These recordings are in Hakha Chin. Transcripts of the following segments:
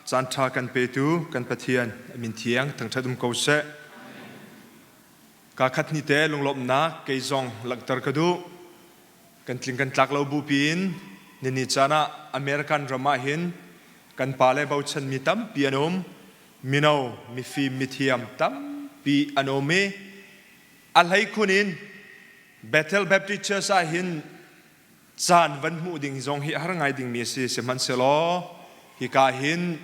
Caan ṭha kan petu kan Pathian a min thiang thangṭhat um ko seh. Kaa khat ni te lunglawmhnak kei zong langhter ka duh. Kan tling kan tlak lo bu piin nini caan ah American ram ah hin kan pale bochanmi tampi an um. Mino, mifim, mithiam tampi an um i a hleikhun in Bethel Baptist Church ah hin caan van hmuh ding zong hi a har ngai dingmi a si. Sihmanhsehlaw hika hin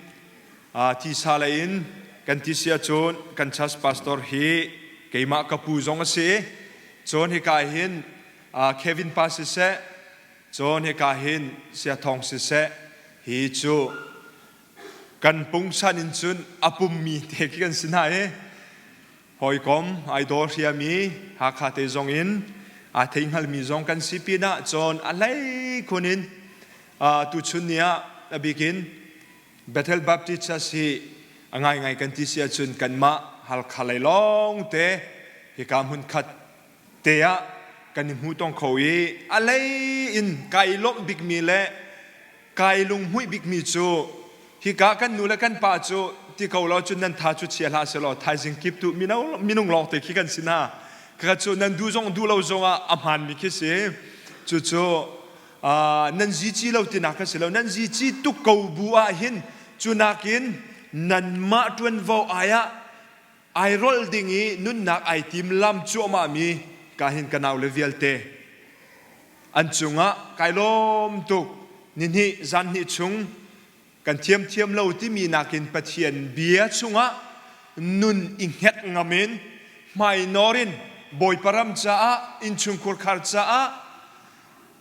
thisa lei in kan ti si ahcun kan church pastor hi keimah ka pu zong a si. Cun hika hin Kevin pa siseh, cun hika hin Sia Thawng siseh, hi cu kan pungsan in cun a pummi te khi kan si hna i Hawikom ai daw hriami Hakha te zong in aa thei hngalmi zong kan si pinah cun a hlei khun in tuchun ni ah a bikin Bethel Baptist Church hi a ngaingai kan ti si ahcun kanmah Halkha lei lawng te hika hmun khat te ah kan i hmu tong kho i a lei in kai lawmh bikmi le Kai lunghmuih bikmi cu hika kan nu le kan pa cu ti ko law cun nan tha cu chia hlah selaw thaizing kip tu mino minung lawng te khi kan si hna. Kha cu nan duh zong duh lo zong ah a hmaanmi khi si. Cucu nan zici lo tinak kha si lo. Nan zici tuk ko bu ah hin cu nakin nanmah ṭuanvo ai ah ai rolh ding i nunnak ai tim lam cuahmah mi ka hin ka nau le vialte An cungah kai lawm tuk. Nihnih zanhnih chung kan thiamthiam lo timi nakin Pathian bia chungah nun i hnget ngam in hmainawr in Bawipa ram caah innchungkhur khar caah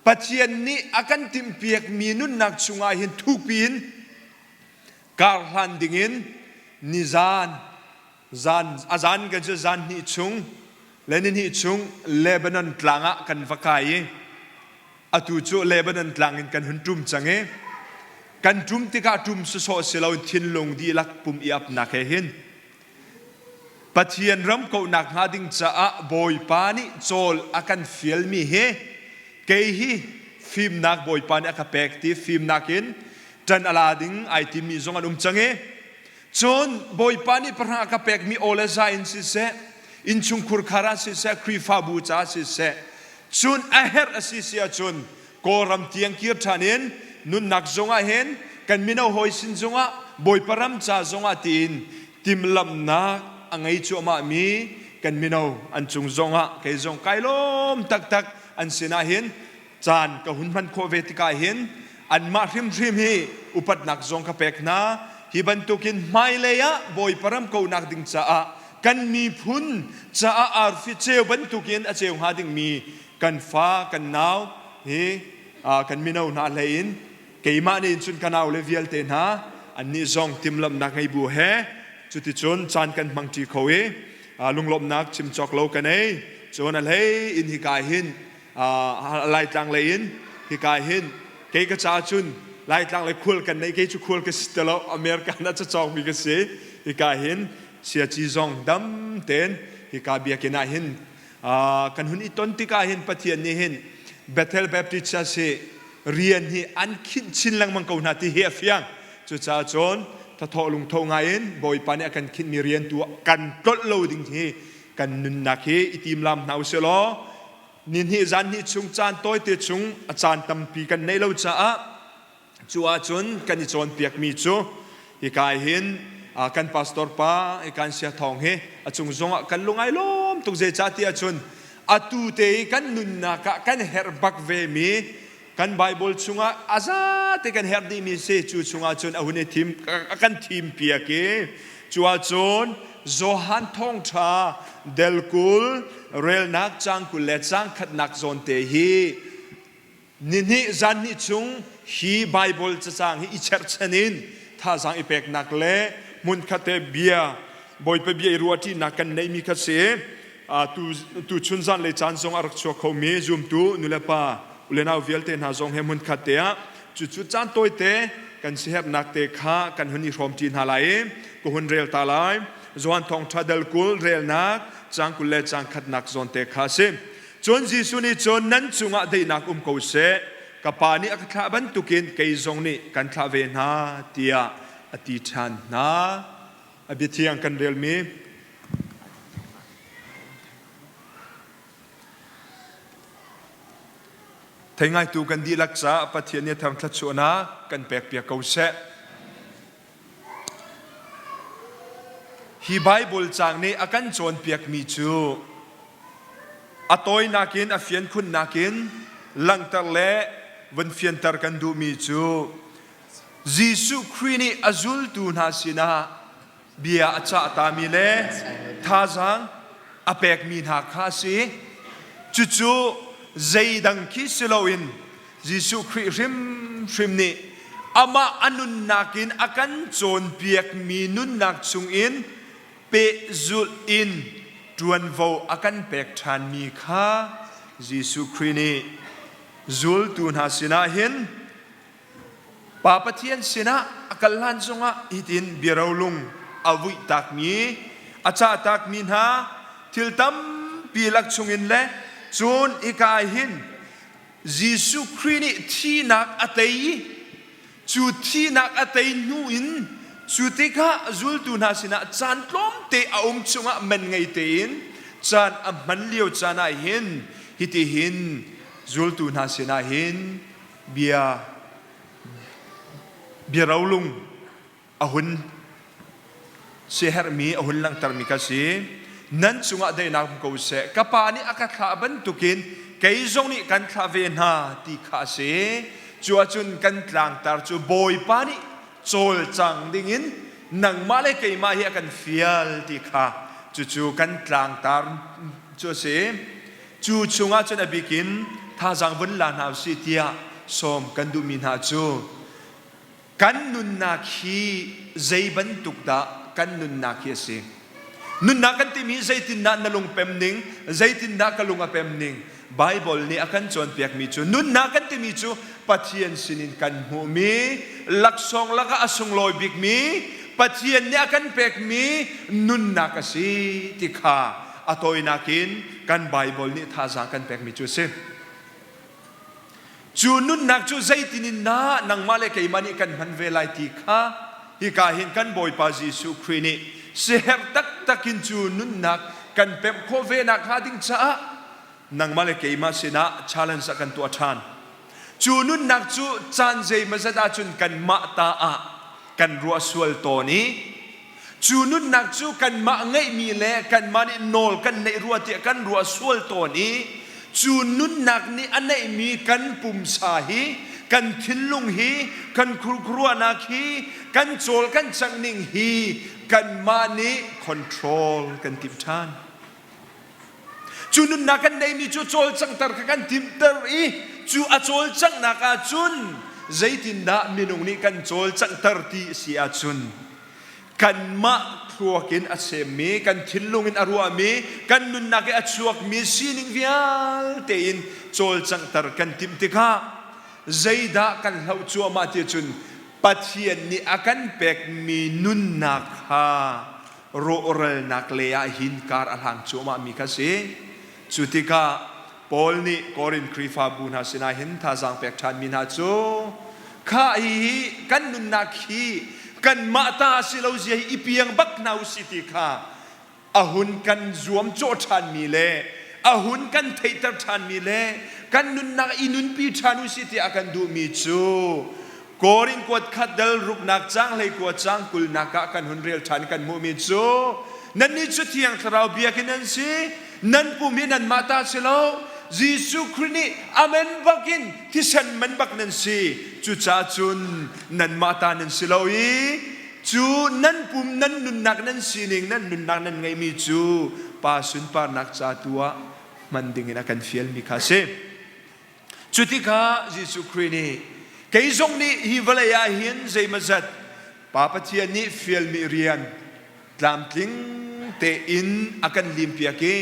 Pathian nih a kan timhpiakmi nunnak chungah hin thukpi in kar hlan dingin nizan zan a zan kan cu zan hnih chung le ni hnih chung Lebanon tlang ah kan va kai i atu cu Lebanon tlang in kan hun ṭum cang i kan ṭum tikah ṭum sawsawh si lo thinlung dihlak pum i apnak he hin Pathian ram kohnak hnga ding caah Bawipa nih cawl a kan fialmi hi kei hi fimnak Bawipa nih a ka pek ti fimnak in ṭan a la ding ai timi zong an um cang i Cun Bawipa nih pahra a ka pekmi aw le za in siseh, innchungkhur khar ah siseh, Khrihfabu caah siseh, cun a herh a si si ahcun Kawlram tiang kir ṭhan in nunnak zungah hin kan mino hawi sin zungah Bawipa ram ca zungah tiin timhlamhnak a ngei cuahmahmi kan mino an cung zongah kei zong kai lawm taktak an sinah hin caan ka hun hman khawh ve tikah hin anmah hrimhrim hi upatnak zong ka pek hna. Hi bantukin hmailei ah Bawipa ram konak ding caah kan miphun caah arfi ceu bantukin a ceu hnga dingmi kan fa kan nau hi kan mino hna hlei in keimah nih cun ka nau le vialte hna annih zong timhlamhnak ngei bu he cuticun caan kan hmangṭi kho i lunglawmhnak chim cawk lo ka nei. Cun a hlei in hika hin Laitlang lei in hika hin kei ka ca cun Laitlang lei khual kan nei, kei cu khual ka si tilo, America na cacawngmi ka si. Hika hin siaci zong dam tein hika biakinn ah hin kan hun i ton tikah hin Pathian nih hin Bethel Baptist Church hi rian hi an khinh chin lengmang ko hna ti hi a fiang. Cucaah cun thathawh lungtho ngai in Bawipa nih a kan khinhmi rian tu kan tlolh lo ding hi kan nunnak hi i timlam hna usih law ni hnih zan hnih chung caan tawite chung a caan tampi kan neih lo caah cu ahcun kan i cawnpiakmi cu hika hin kan pastor pa kan sia thawng hi a cung zongah kan lungai lawm tuk. Zeicah ti ahcun atu te i kan nunnak ah kan herh bak ve mi kan Bible chungah a zate kan herh dihmi si cu chungah cun a hun i thim a kan thim piak i cu ahcun Johan thawngṭha del 20 relnak cang 20 le cang khatnak zawn te hi nihnih zan hnih chung hi Bible cacang hi i cherhchan in thazaang i peknak le hmunkhat te bia Bawipa bia i ruahṭinak kan neihmi kha si. Tu chun zan le caan zong a rak chuak khomi zumtu nulepa ulenau vialte hna zong he hmunkhat te ah cucu caan tawite kan siherhnak te kha kan hun i hrawmṭi hna lai i ka hun rel ta lai. Johan Thawngṭha dal 20 relnak cang 20 le cang khatnak zawn te kha a si. Cun Jesuh nih cun, nan cungah daihnak um ko seh, ka Pa nih a ka thlah bantukin kei zong nih kan thlah ve hna, tiah. a ti ṭhan hna. A biathiang kan relmi Thei ngaitu kan dihlak caah Pathian nih thar thluachuahnak kan pekpiak ko seh. Hi Baibal caang nih a kan cawnpiakmi cu a tawinak in a fian khunnak in langhter le vun fianter kan duhmi cu Jesuh Khrih nih a zultu hna sinah bia a cahtami le thazaang a pekmi hna kha a si. Cucu zeidang khi si loin Jesuh Khrih hrimhrim nih amah a nunnak in a kan cawnpiakmi nunnak chungin pehzulh in ṭuanvo a kan pek ṭhanmi kha Jesuh Khrih nih zultu hna sinah hin Pa Pathian sinah a kal hlan zongah hitin biarolung a vuihtakmi, a cahtakmi hna thil tampi lak chungin le cun hika ah hin Jesuh Khrih nih thihnak a tei i cu thihnak a tei hnu in cu tikah zultu hna sinah caan tlawmte a um chungah man ngei tein caan a hman lio caan ah hin hitihin zultu hna sinah hin bia biarolung a hun siaherhmi a hun langhtermi ka si. Nan cungah daihnak um ko seh. Ka pa nih a ka thlah bantukin kei zong nih kan thlah ve hna ti kha a si. Cu ahcun kan tlangtar cu Bawipa nih cawlcang dingin nangmah le keimah hi a kan fial ti kha cucu kan tlangtar cu a si. Cu chungah cun a bikin thazaang vun la hna usih tiah sawm kan duhmi hna cu kan nunnak hi zei bantuk dah kan nunnak hi a si. Nunnak kan timi zeitindah na lung pem ning, zeitindah ka lung a pem ning. Bible nih a kan cawnpiakmi cu nunnak kan timi cu Pathian sinin kan hmuhmi laksawng lakah a sunglawi bikmi Pathian nih a kan pekmi nunnak a si ti kha a tawinak in kan Baibal nih thazaang kan pekmi cu a si. Cu nunnak cu zeitin in dah nangmah le keimah nih kan hman ve lai ti kha hika hin kan Bawipa Jesuh Khrih nih siherh taktak in cu nunnak kan pemh khawh ve nakhnga ding caah nangmah le keimah sinah challenge a kan tuah ṭhan. Cu nunnak cu caan zeimawzat ahcun kanmah ta ah kan ruah sual tawn i cu nunnak cu kanmah ngeihmi le kanmah nih nawl kan neih rua tiah kan ruah sual tawn i cu nunnak nih a neihmi kan pumsa hi kan thinlung hi kan khurkhuruahnak hi kan cawl kan cangh ning hi kanmah nih control kan timh ṭhan. Cu nunnak kan neihmi cu cawlcanghter kha kan timhter i cu a cawlcanghnak ahcun zeitindah minung nih kan cawlcanghter ti a si ahcun kanmah thluak in a semmi, kan thinlung in a ruahmi, kan nunnak i a chuakmi sining vialte in cawlcanghter kan timh tikah zeidah kan hloh cuahmah ti cun Pathian nih a kan pekmi nunnak kha rawhralnak lei ah hin kar a hlang cuahmahmi kha si. Cu tikah Paul nih Korin Khrihfabu hna sinah hin thazaang pek ṭhanmi hna cu kha hihi kan nunnak hi kanmah ta si lo zia hi i piang bak hna u si ti kha a hun kan zuamcawh ṭhanmi le a hun kan theihter ṭhanmi le kan nunnak i nunpi ṭhan u si tiah a kan duhmi cu Korin kuat khat dal ruknak caang hleikua caang kulnak ah kan hun rel ṭhan kan hmuhmi cu nannih cu Thiang Thlarau biakinn nan si nan pum hi nanmah ta si lo Jesuh Khrih nih amen bakin thisen man bak nan si cucaah cun nanmah ta nan si lo i Cu nan pum nan nunnak nan sining nan nunnak nan ngeihmi cu Pa sunparnak ca tu ah hman dingin a kan fialmi kha a si. Cu tikah Jesuh Khrih nih kei zong nih hi vawlei ah hin zeimawzat Pa Pathian nih fialmi rian tlamtling tein a kan limpiak i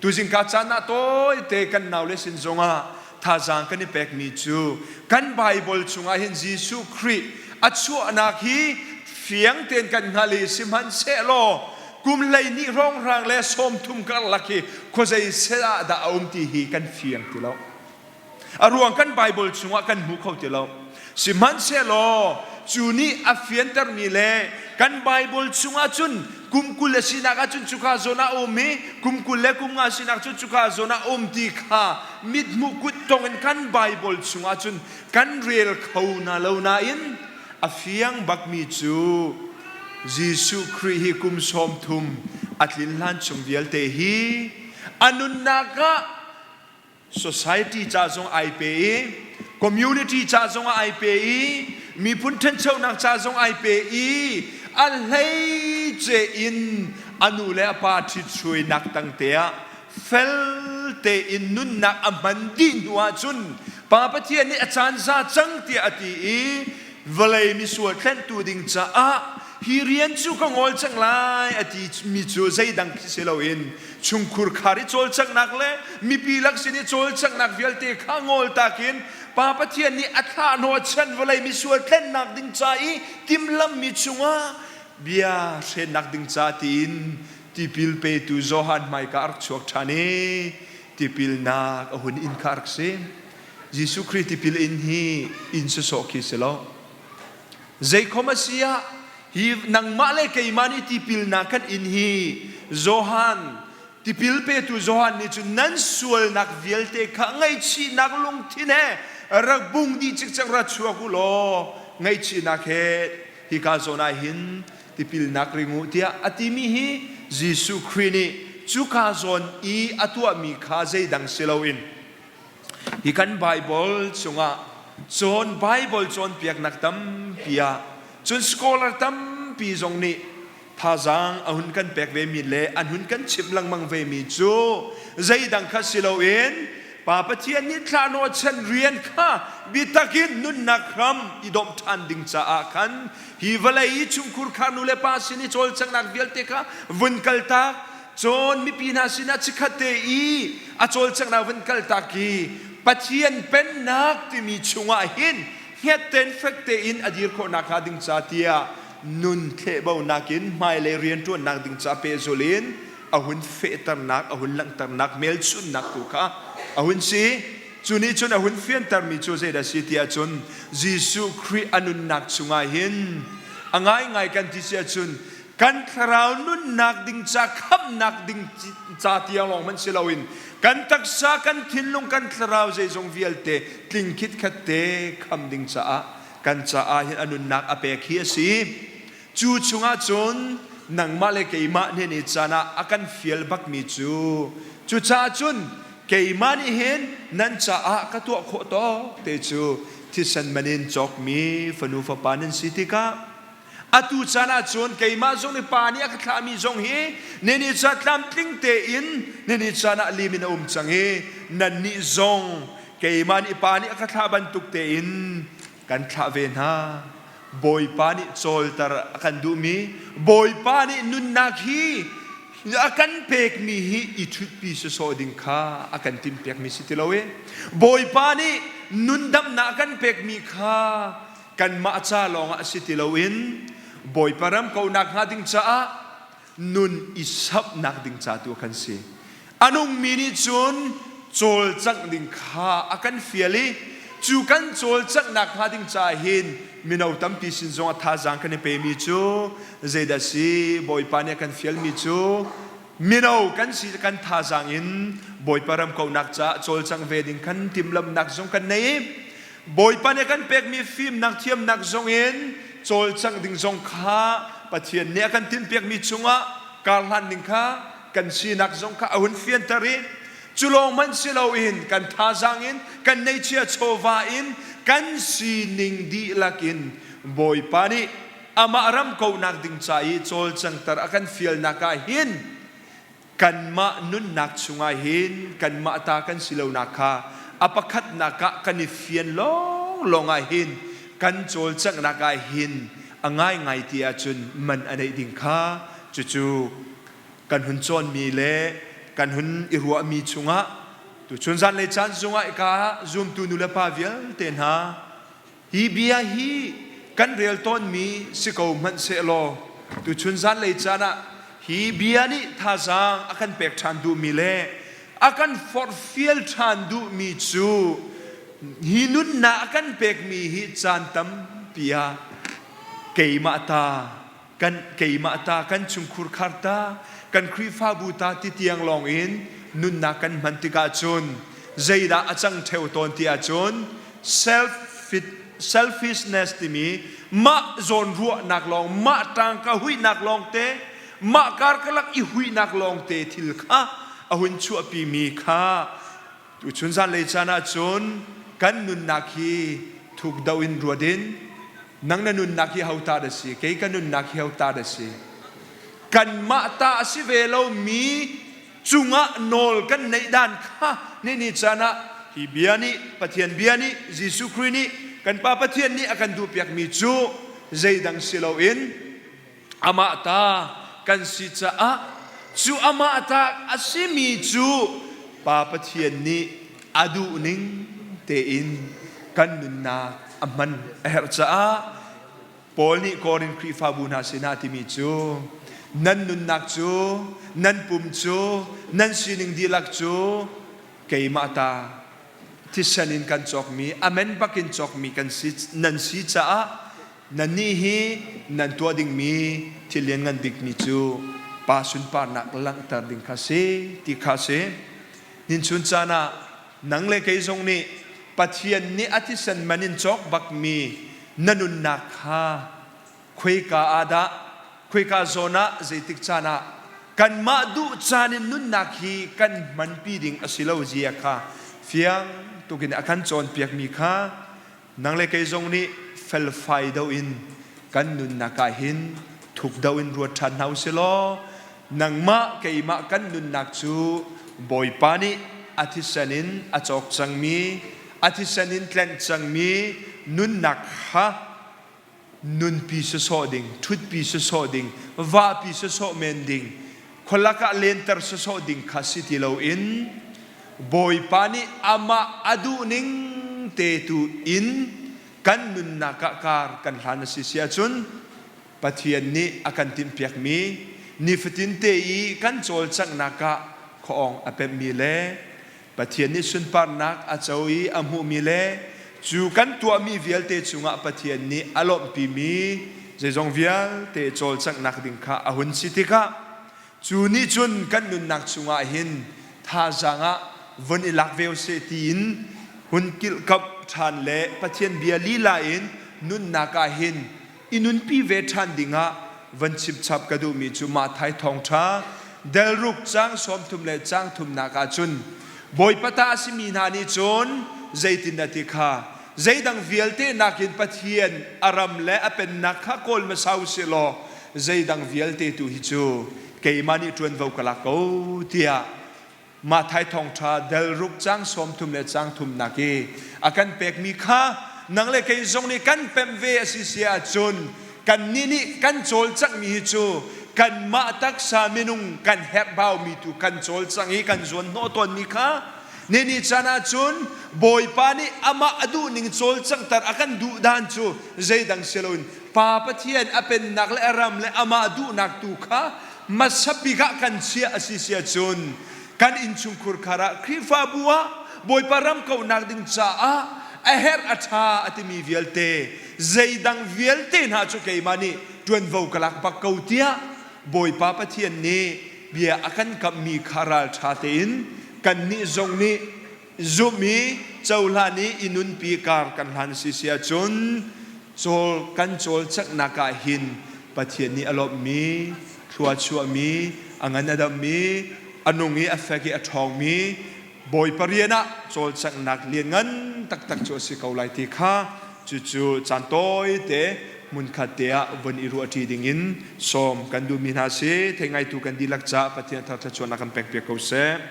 tuzingka caan ah tawite kan naule sin zongah thazaang kan i pekmi cu kan Baibal chungah hin Jesuh Khrih a chuahnak hi fiang tein kan hngal i sihmanhsehlaw kum 12 hrawnghrang le 30 karlak hi khuazei sel ah dah a um ti hi kan fiang ti lo. A ruang kan Baibal chungah kan hmu kho ti lo. Sihmanhsehlaw cu nih a fiantermi le kan Baibal chungah cun kum 20 a sinak ahcun cuka zawn ah a um i kum 20 le kum nga sinak cun cuka zawn ah a um ti kha mithmuh kuttong in kan Baibal chungah cun kan rel kho na lo nain a fiang bakmi cu Jesuh Khrih hi kum 30 a tlin hlan chung vialte hi a nunnak ah society ca zong ai pe i community ca zong ah ai pe i miphun ṭhanchonak ca zong ai pe i a hleice in a nu le a pa ṭhithruainak tangte ah fel tein nunnak a hman dih hnu ahcun Pa Pathian nih a caan za cang tiah a ti i vawlei misual tlenhtu ding caah hi rian cu ka ngol cang lai a ti mi cu zeidang khi si loin chungkhur khar i cawlcanghnak le mipi lak sin i cawlcanghnak vialte kha ngol takin Pa Pathian nih a thlah hnawhchan vawlei misual tlennak ding ca i timhlammi chungah bia hrennak ding ca tiin tipil petu Johan hmaika a rak chuak ṭhan i tipilnak a hun inn kha a rak si. Jesuh Khrih tipil in hi inn sawsawh khi si lo. Zeikhom a si ah hi nangmah le keimah nih tipilnak kan in hi Johan tipil petu Johan nih cun nan sualnak vialte kha ngaihchihnak lungthin he rak bung dih cikcek ra chuak u law ngaihchihnak he hika zawn ah hin tipilnak ring u tiah a timi hi Jesuh Khrih nih cuka zawn i a tuahmi kha zeidang si loin Hi kan Baibal chungah cawn Baibal cawnpiaknak tampi ah cun scholar tampi zong nih thazaang a hun kan pek vemi le an hun kan chimh lengmang vemi cu zeidang kha si loin Pa Pathian nih thlah-hnawhchan rian kha biatak in nunnak hram i domh ṭhan ding caah khan hi vawlei i chungkhur kha nu le pa sin i cawlcanghnak vialte kha vun kaltak Cun mipi hna sinah chikkhatte i a cawlcanghnak van kaltak i Pathian pennak timi chungah hin hnget tein fek tein a dir khawh nakhnga ding ca tiah nun thlehbonak in hmailei rianṭuannak ding ca pehzul in a hun fehternak, a hun langhternak, hmelchunhnak tu kha a hun si. Cu nih cun a hun fiantermi cu zeidah a si ti ahcun Jesuh Khrih a nunnak chungah hin a ngaingai kan ti si ahcun kan thlarau nunnak ding ca khamhnak ding ca tiang lawng hmanh si loin kan taksa kan thinlung kan thlarau zeizong vialte tling khitkhat te kham ding caah kan caah hin a nunnak a pek hi a si. Cu chungah cun nangmah le keimah nih ni caan ah a kan fial bakmi cu cucaah cun keimah nih hin nan caah ka tuah khawh tawk te cu thisen man in cawkmi fanu fapa nan si tikah Atu caan ah cun keimah zong nih pa nih a ka thlahmi zong hi nini ca tlamtling tein nini caan ah lim in a um cang i nannih zong keimah nih pa nih a ka thlah bantuk tein kan thlah ve hna. Bawipa nih cawlter a kan duhmi Bawipa nih nunnak hi a kan pekmi hi i ṭhutpi sawsawh ding kha a kan timhpiakmi si ti lo i Bawipa nih nundamnak a kan pekmi kha kanmah ca lawngah si ti loin Bawipa ram kauhnak hnga ding caah nun i samhnak ding ca tu kan si. A nungmi nih cun cawlcangh ding kha a kan fial i cu kan cawlcanghnak hnga ding caah hin mino tampi sin zongah thazaang kan i pemi cu zeidah si Bawipa nih a kan fialmi cu mino kan si kan thazaang in Bawipa ram kauhnak caah cawlcangh ve ding kan timhlamhnak zong kan nei i Bawipa nih a kan pekmi fimnak thiamnak zongin cawlcangh ding zong kha Pathian nih a kan tinhpiakmi chungah karhlan ding kha kan sinak zong kha a hun fianter i cu lawng hmanh si loin kan thazaang in kan neihchia chawva in kan sining dihlak in Bawipa nih amah ram kohnak ding ca i cawlcangter a kan fialnak ah hin kanmah nunnak chungah hin kanmah ta kan si lonak kha a pakhatnak ah kan i fian lawnglawng ah hin kan cawlcanghnak ah hin a ngaingai ti ahcun man a neih ding kha cucu kan hun cawnmi le kan hun i ruahmi chungah tuchun zanlei caan zungah ka zumtu nu le pa vialte hna Hi bia hi kan rel tawnmi si ko hmanh sehlaw tuchun zanlei caan ah hi bia nih thazaang a kan pek ṭhan duhmi le a kan forhfial ṭhan duhmi cu. Hi nunnak a kan pekmi hi caan tampi ah keimah ta kan keimah ta kan chungkhur khar ta kan Khrihfabu ta ti tiang lawng in nunnak kan hman tikah cun zeidah a cang ṭheo tawn ti ahcun self selfishness timi mah zawn ruahnak lawng mah ṭangka huihnak lawng te mah karkalak i huihnak lawng te thil kha a hun chuahpimi kha tuchun zanlei caan ahcun kan nunnak hi thuk do in ruat in nang na nunnak hi ho ta dah si kei ka nunnak hi ho ta dah si kanmah ta a si ve lomi cungah nawl kan neih dan kha ni ni caan ah hi bia nih Pathian bia nih Jesuh Khrih nih kan Pa Pathian nih a kan duhpiakmi cu zeidang si loin amah ta kan si caah cu amah ta a simi cu Pa Pathian nih a duhning tein kan nunnak a hman a herh caah Paul nih Korin Khrihfabu hna sinah a timi cu nan nunnak cu nan pum cu nan sining dihlak cu keimah ta thisen in kan cawkmi amen bakin cawkmi kan si nan si caah nannih hi nan tuah dingmi thil lianngan bikmi cu pa sunparnak langhter ding kha si ti kha si ninchun caan ah nang le kei zong nih Pathian nih a thisen man in cawk bakmi na nunnak kha khuika ah dah khuika zawn ah zeitik caan ah kanmah duh caan in nunnak hi kan hmanpi ding a si lo zia kha fiang tukin a kan cawnpiakmi kha Nang le kei zong nih felfai do in kan nunnak ah hin thuk do in ruat ṭhan hna usih law nangmah keimah kan nunnak cu Bawipa nih a thisen in a cawk cangmi a thisen in tlenh cangmi nunnak kha nunpi sawsawh ding, ṭhutpi sawsawh ding, vahpi sawsawh men ding, khualak ah lenter sawsawh ding kha si ti loin Bawipa nih amah a duhning te tu in kan nunnak ah kar kan hlan a si si ahcun Pathian nih a kan timhpiakmi nifatin te i kan cawlcanghnak ah khuaawng a pemhmi le Pathian nih sunparnak a co i a hmuhmi le cu kan tuahmi vialte cungah Pathian nih a lawmhpimi zeizong vialte cawlcanghnak ding kha a hun si tikah cu nih cun kan nunnak chungah hin thazaang ah vun i lak ve usih tiin hun kilhkamh ṭhan le Pathian bia lila in nunnak ah hin i nunpi ve ṭhan dingah van chimchap ka duhmi cu Matthai thawngṭha delruk caang 30 le caang thumnak ah cun Bawipa ta a simi hna nih cun zeitin a ti kha zeidang vialte nakin Pathian a ram le a pennak kha kawl hmasa u sih law zeidang vialte tu hi cu keimah nih ṭuanvo ka lak ko tiah Matthai thawngṭha delruk caang 30 le caang thumnak i a kan pekmi kha nang le kei zong nih kan pemh ve a si si ahcun kannih nih kan cawlcanghmi hi cu kanmah taksa minung kan herhbaumi tu kan cawlcang i kan zuanhnawh tawnmi kha nini caan ahcun Bawipa nih amah a duhning cawlcanghter a kan duh dan cu zeidang si loin Pa Pathian a pennak le a ram le amah duhnak tu kha hmasa bik ah kan chiah a si si ahcun kan innchungkhur khar ah Khrihfabu ah Bawipa ram kauhnak ding caah a herh a ṭha a timi vialte zeidang vialte hna cu keimah nih ṭuanvo ka lak bak ko tiah Bawipa Pathian nih bia a kan kamhmi kha ralṭha tein kannih zong nih zumh i cohlan i i nunpi kar kan hlan si si ahcun cawl kan cawlcanghnak ah hin Pathian nih a lawmhmi thlua chuahmi a ngan a dammi a nung i a fek i a ṭhawngmi Bawipa rian ah cawlcanghnak lianngan taktak cu a si ko lai ti kha cucu caan tawite hmunkhat te ah von i ruahṭi dingin sawm kan duhmi hna si. Thei ngaitu kan dihlak caah Pathian thar thluachuahnak kan pekpiak ko seh.